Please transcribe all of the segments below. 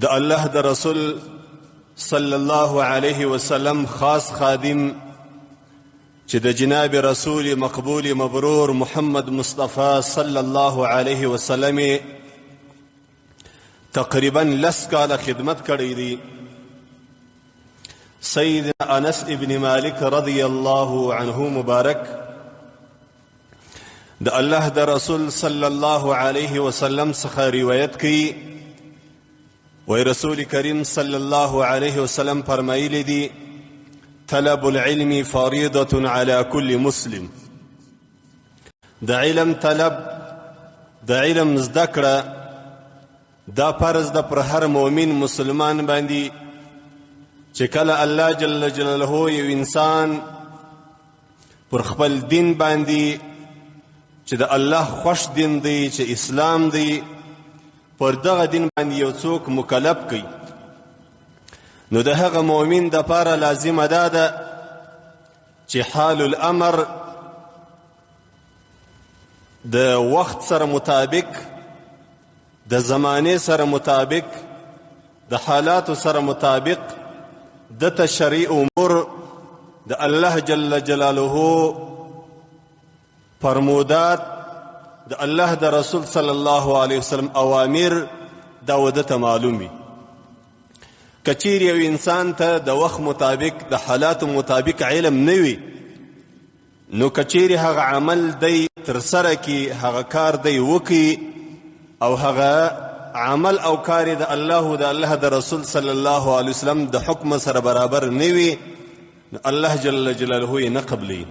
د الله د رسول صلی الله علیه وسلم خاص خادم چې د جناب رسول مقبول مبرور محمد مصطفی صلی الله علیه وسلم تقریبا لس کاله خدمت کړی دی، سیدنا انس ابن مالک رضی الله عنه مبارک د الله د رسول صلی الله علیه وسلم څخه روایت کوي، وای رسول کریم صلی الله علیه وسلم فرمایلی دي: طلب العلم فریضة على كل مسلم. د علم طلب، د علم زده کړه دا فرض ده پر هر مؤمن مسلمان باندې، چې کله الله جل جلاله یو انسان پر خپل دین باندې چې د الله خوښ دین دی، چې اسلام دی، پر دغه دین باندې یو څوک مکلف کوي، نو د هغه مؤمن د پاره لازمه ده ده چې حال الامر د وخت سره مطابق، د زمانې سره مطابق، د حالاتو سره مطابق د تشریع امور، د الله جل جلاله فرمودات، د الله د رسول صلی الله علیه وسلم اوامر دا ودته معلوم وي. کچیر یو انسان ته د وخت مطابق، د حالاتو مطابق علم نه وي، نو کچیر هغه عمل دی تر سره کی، هغه کار دی وکي، او هغه عمل او کار د الله او د الله د رسول صلی الله علیه وسلم د حکم سره برابر نه وي، نو الله جل جلاله یې نه قبلوي.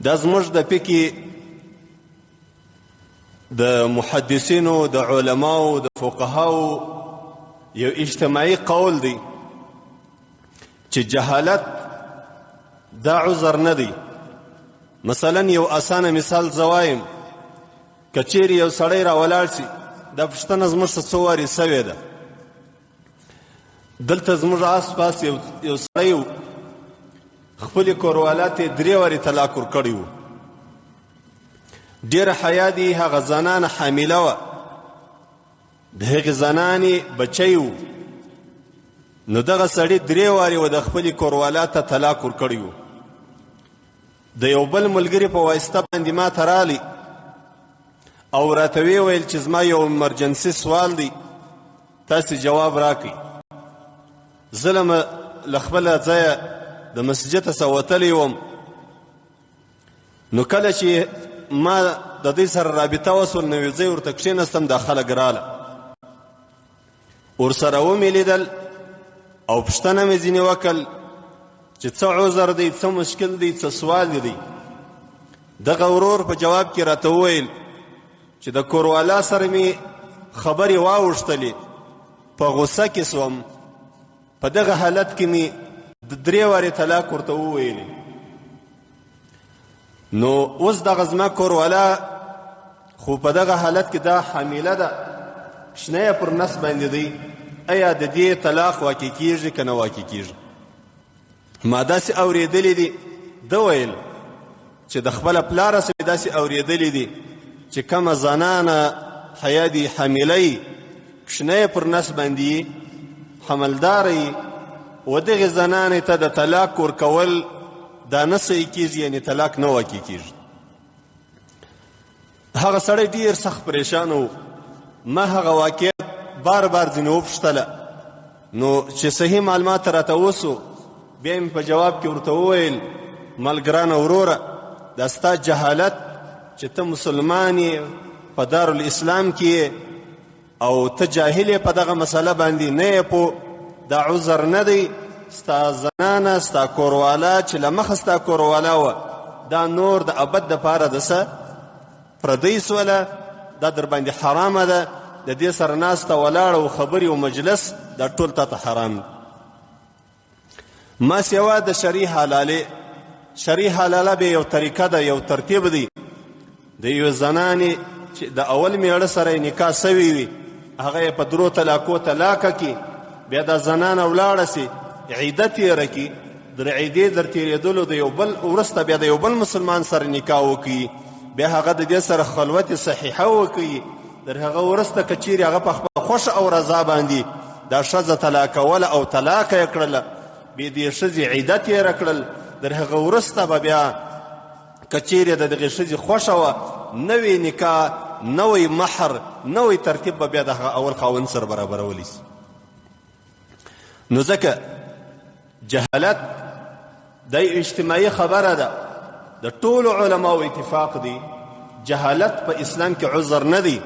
دا زموږ د فقې د محدثینو، د علماو، د فقهاو یو اجتماعي قول دی چې جهالت دا عذر نه دی. مثلا یو اسانه مثال زه وایم، که چیرې یو سړی راولاړ سي، دا پوښتنه زموږ څه څو وارې سوې ده. دلته زموږ آس پاس یو سړی و، خپلې کوروالا ته یې درې وارې طلاق ورکړی و. ډېره حیا دي، هغه زنانه حامله وه، د هغې زنانې بچی و، نو دغه سړي درې وارې و د خپلې کوروالا ته طلاق ورکړی و. د یو بل ملګري په واسطه باندې ما ته راغلی او راته ویې ویل چې زما یو ایمرجنسي سوال دی، تاسې جواب راکړئ. زه له خپله ځایه د مسجد څخه وتلی وم، نو کله چې ما د دوی سره رابطه وسول، نو یو ځای ورته کښېناستم، دا خلک راله، ورسره ومې لیدل او پوښتنه مې ځینې وکړل چې څه عذر دی، څه مشکل دی، څه سوال دی. دغه ورور په جواب کې راته وویل چې د کوروالا سره مې خبرې واوښتلې، په غوسه کې سوم، په دغه حالت کې مې د درې وارې طلاق ورته وویلې. نو اوس دغه زما کوروالا خو په دغه حالت کې دا حامله ده، شنه یې پر نس باندې دی، ایا د دې طلاق واقع کیږي که نه واقع کیږي؟ ما داسې اورېدلي دي، ده ویل چې د خپله پلاره څخه مې داسې اورېدلي دي چې کومه زنانه حیا دي، حامله یي، کوچنی یې پر نس باندې یي، حملداره یي، و دغې زنانې ته د طلاق ورکول دا نه صحیح کیږي، یعنې طلاق نه واقع کیږي. هغه سړی ډیر سخت پریشان و. ما هغه واقع بار بار ځینې وپوښتله، نو چې صحیح معلومات راته وسو، بیا مې په جواب کې ورته وویل: ملګرانه وروره، دا ستا جهالت چې ته مسلمان یې، په دارالاسلام کې یې او ته جاهل یې په دغه مسله باندې نه یې پوه، دا عذر نه دی. ستا زنانه، ستا کوروالا چې له مخه ستا کوروالا وه، دا نور د ابد دپاره د څه پردۍ سوله، دا در باندې حرامه ده. د دې سره ناسته ولاړه او خبرې او مجلس دا ټول تا ته حرام دی. ما سوا د شرعي حلالې، شرعي حلاله به یو طریقه ده، یو ترتیب دی. د یو زنانې چې د اول میړه سره یې نکاح سوې وي، هغه یې په درو طلاقو طلاقه کړي، بیا دا زنانه ولاړه سي، عده تېره کړي، در عدې در تېرېدلو د یو بل وروسته بیا د یو بل مسلمان سره نکاح وکړي، بیا هغه د دې سره خلوت صحیحه وکړي، در هغه وروسته که چیرې هغه په خپله خوښه او رضا باندې دا ښځه طلاقوله او طلاقه یې کړله، بې دې ښځې عده تېره کړل، در هغه وروسته به بیا که چیرې د دغې ښځې خوښه وه، نوې نکاح، نوی مهر، نوی ترتیب به بیا د هغه اول خاوند سره برابرولی سي. نو ځکه جهالت دا یو اجتماعي خبره ده، د ټولو علماو اتفاق دی، جهالت په اسلام کې عذر نه دی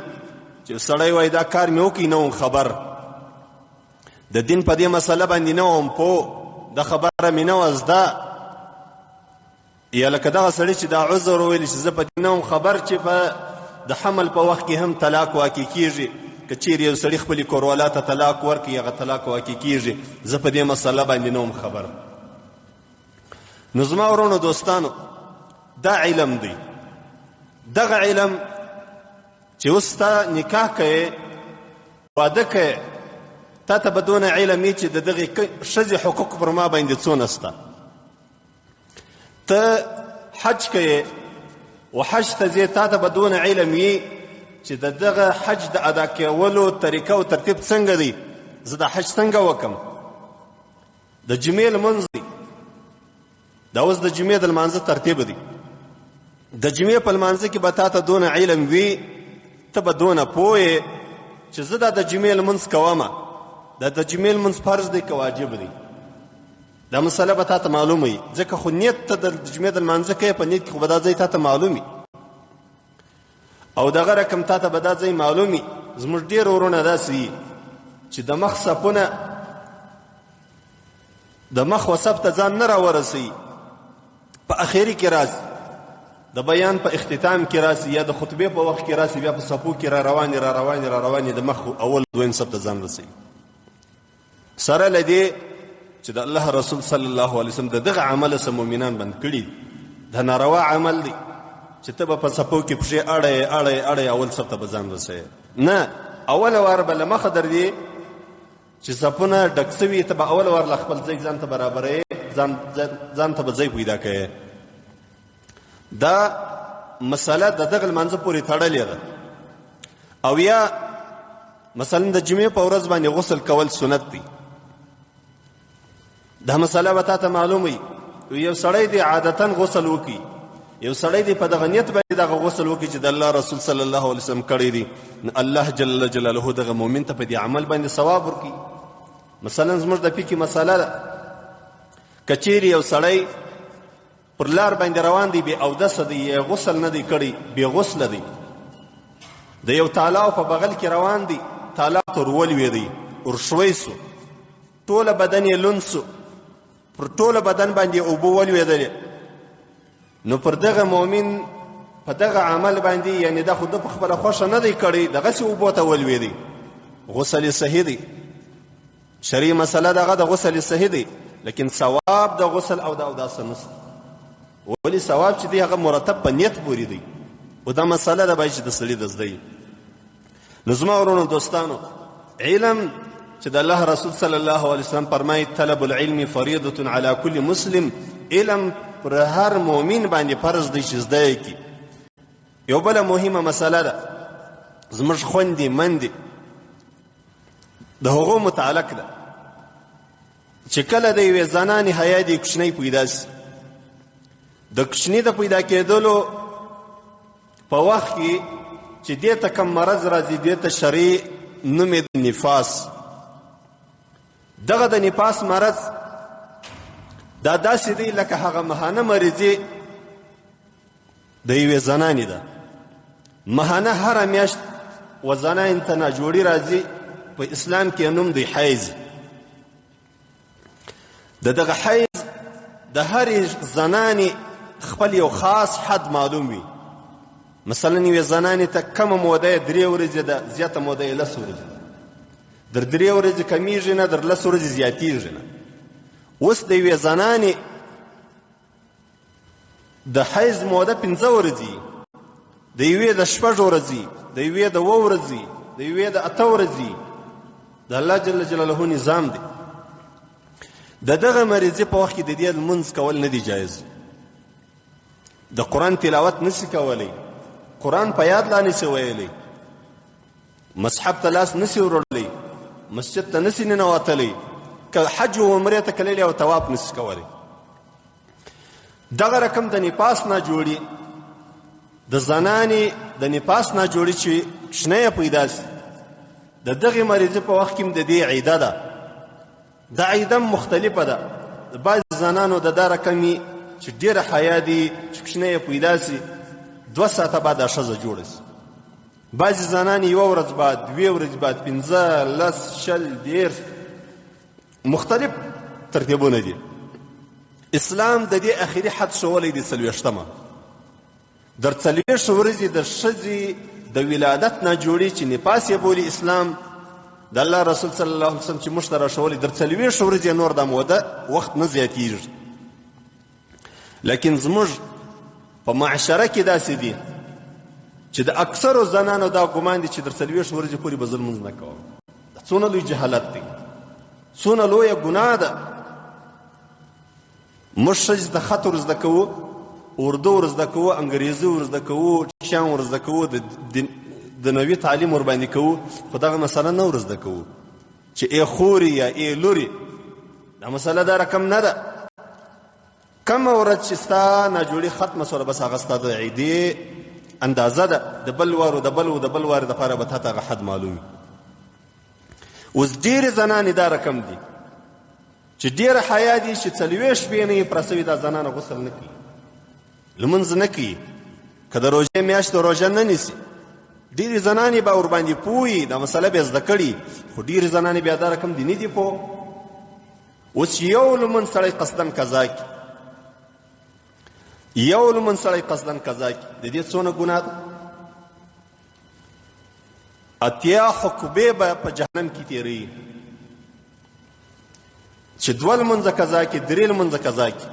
چې سړی وایي دا کار مې وکړي نه وم خبر، د دین په دې مسله باندې نه وم پوه، دا خبره مې نه وه زده، یا لکه دغه سړي چې دا عذر وویل چې زه په دې نه وم خبر چې په د حمل په وخت کې هم طلاق واقع کیږي، که چیرې یو سړي خپلې کوروالا ته طلاق ورکړي هغه طلاق واقع کیږي، زه په دې مسله باندې نه وم خبر. نو زما ورونو دوستانو، دا علم دی، دغه علم چې اوس تا نکاح کوې، واده کوې، تا ته به دونه علم وي چې د دغې ښځې حقوق پر ما باندې څونه سته. ته حج کوې و حج ته ځې، تا ته به دونه علم وي چې د دغه حج د ادا کولو طریقه او ترتیب څنګه دی، زه د حج څنګه وکم. د جمعې لمونځ دی، دا اوس د جمعې د لمانځه ترتیب دی، د جمعې په لمانځه کې به تا ته دونه علم وي، ته به دونه پوه یې چې زه دا د جمعې لمونځ کوم، دا د جمعې لمونځ فرض دی که واجب دی، دا مسله به تا ته معلومه وي، ځکه خو نیت ته د جمعې د لمانځه کوې، په نیت کې خو به دا ځای تا ته معلوم وي، او دغه رقم تا ته به دا ځای معلوم وي. زموږ ډېر ورونه داسې دي چې د مخ صفونه د مخ و صف ته ځان نه راورسوي، په اخري کې راسي، د بیان په اختتام کې راسي، یا د خطبې په وخت کې راسي، بیا په صفو کې را روانې را روانې را روانې د مخ اول دویم صف ته ځان رسوي. سره له دې چې د الله رسول صلی الله علیه وسلم د دغه عمل څخه مؤمنان بند کړي، دا ناروا عمل دی چې ته به په صفو کې پښې اړې اړې اړې اول صف ته به ځان رسوې. نه، اول وار به له مخه در دې چې صفونه ډک سوي، ته به اول وار له خپل ځای ځان ته برابرې، ځان ته به ځای پیدا کوې. دا مسله د دغه لمانځه پورې تړلې ده. او یا مثلا د جمعې په ورځ باندې غسل کول سنت دی، دا مسله به تا ته معلومه وي. یو سړی دی عادتا غسل وکړي، یو سړی دی په دغه نیت باندې دغه غسل وکړي چې د الله رسول صلی الله علیه وسلم کړی دی، نو الله جل جلاله دغه مؤمن ته په دې عمل باندې ثواب ورکړي. مثلا زموږ د فقې مسله ده، که چیرې یو سړی پر لار باندې روان دی، بې اودسه دی، یې غسل نه دی کړی، بې غسله دی، د یو تالاو په بغل کې روان دی، تالاو ته ور ولوېدی، ورشوی سو، ټوله بدن یې لوند سو، پر ټوله بدن باندې اوبه ولوېدلې، نو پر دغه مؤمن په دغه عمل باندې، یعنې دا خو ده په خپله خوښه نه دی کړی، دغسې اوبو ته ولوېدی، غسل یې صحیح دی. شرعي مسله دغه د غسل یې صحیح دی، لیکن ثواب د غسل او د اوداسه نشته. ولې ثواب چې دی هغه مرتب په نیت پورې دی، او دا مسله ده باید چې د سړي د زده وي. نو زما ورونو دوستانو، علم چې د الله رسول صلی الله علیه وسلم فرمایي طلب العلم فریضة علی کل مسلم، علم پر هر مؤمن باندې فرض دی چې زده یې کړي. یو بله مهمه مسله ده، زموږ خوندې مندې د هغو متعلق ده چې کله د یوې زنانې حیا د کوچنی پیدا سي، د کوچني د پیدا کېدلو په وخت کې چې دې ته کوم مرض راځي، دې ته شرعي نوم یې د نفاس. دغه د نفاس مرض دا داسې دی لکه هغه مهانه مریضي د یوې زنانې ده. مهانه هره میاشت و زنان ته ناجوړي راځي، په اسلام کې نوم دی حیض. د دغه حیض د هرې زنانې خپل یو خاص حد معلوم وي. مثلا یوې زنانې ته کمه موده یې 3 ورځې ده، زیاته موده یې 10 ورځې ده. در 3 ورځې کمیږي نه، در 10 ورځې زیاتیږي نه. اوس د یوې زنانې د حیض موده 5 ورځې، د یوې د 6 ورځې، د یوې د 7 ورځې، د یوې د 8 ورځې. د الله جل جلاله نظام دی. د دغه مریضي په وخت کې د دې لمونځ کول نه دی جایز، د قرآن تلاوت نسی کولی، قرآن په یاد لا نسی ویلی. مصحف ته لاس نسی وروړلی، مسجد ته نسی ننوتلی، که حج او عمرې ته کللی او طواف نسی کولی. دغه رقم د نفاس نه جوړي، د زنانې د نفاس نه جوړي چې شنه یې پیدا سي، د دغې مریضي په وخت کې هم د دې عیده ده. دا عیده هم مختلفه ده. د بعضې زنانو د دا رقمې چې ډېره حیا دي چې کوچنی یې پیدا سي، 2 ساعته بعد دا ښځه جوړه سي. بعضې زنانې یوه ورځ بعد، 2 ورځې بعد، 15، 10، 20، 30، مختلف ترتیبونه دي. اسلام د دې اخري حد ښوولی دی 40مه. در 40 ورځې د ښځې د ولادت نه جوړي چې نفاس یې بولي اسلام، د الله رسول صلی الله علیه وسلم چې موږ ته راښوولی، در 40 ورځې نور دا موده وخت نه زیاتېږي. لیکن زموږ په معاشره کې داسې دي چې د اکثرو زنانو دا ګمان دي چې در 40 ورځې پورې به زه لمونځ نه کوم. دا څونه لوی جهالت دی، څونه لویه ګناه ده. موږ ښځې ته خط ور زده کوو، اردو ور زده کوو، انګریزي ور زده کوو، شیان ور زده کوو، د نوي تعلیم ور باندې کوو، خو دغه مسله نه ور زده کوو چې ای خورې یا ای لورې، دا مسله دا رقم نه ده. کومه ورځ چې ستا ناجوړي ختمه سوله، بس هغه ستا د عیدې اندازه ده، د بل وارو د بل و د بل وارې دپاره به تا ته هغه حد معلوم وي. اوس ډېرې زنانې دا رقم دي چې ډېره حیا دي چې 40 شپې نه یې پوره سوي، دا زنانه غسل نه کوي، لمونځ نه کوي، که د روژې میاشت روژه نه نیسي. ډېرې زنانې به ورباندې پوه، دا مسله به یې زده کړي، خو ډېرې زنانې بیا دا رقم دي نه دي پوه. اوس یو لمونځ سړی قصداً قضا کړي، یو لمونځ سړی قصداً قضا کړي، د دې څونه ګناه ده؟ 80 حقبې به په جهنم کې تېروي چې 2 لمونځه قضا کړي، 3 لمونځه قضا کړي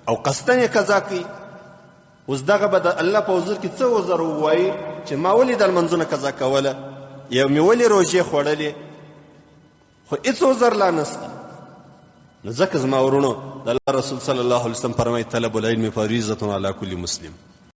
او قصداً یې قضا کوي. اوس دغه به د الله په حضور کې څه عذر ووایي چې ما ولې دا لمونځونه قضا کوله، یا مې ولې روژې خوړلې، خو هېڅ عذر لا نشته. نو ځکه زما ورونو، د الله رسول صلی الله علیه وسلم فرمایي طلب العلم فریضة علی کل مسلم.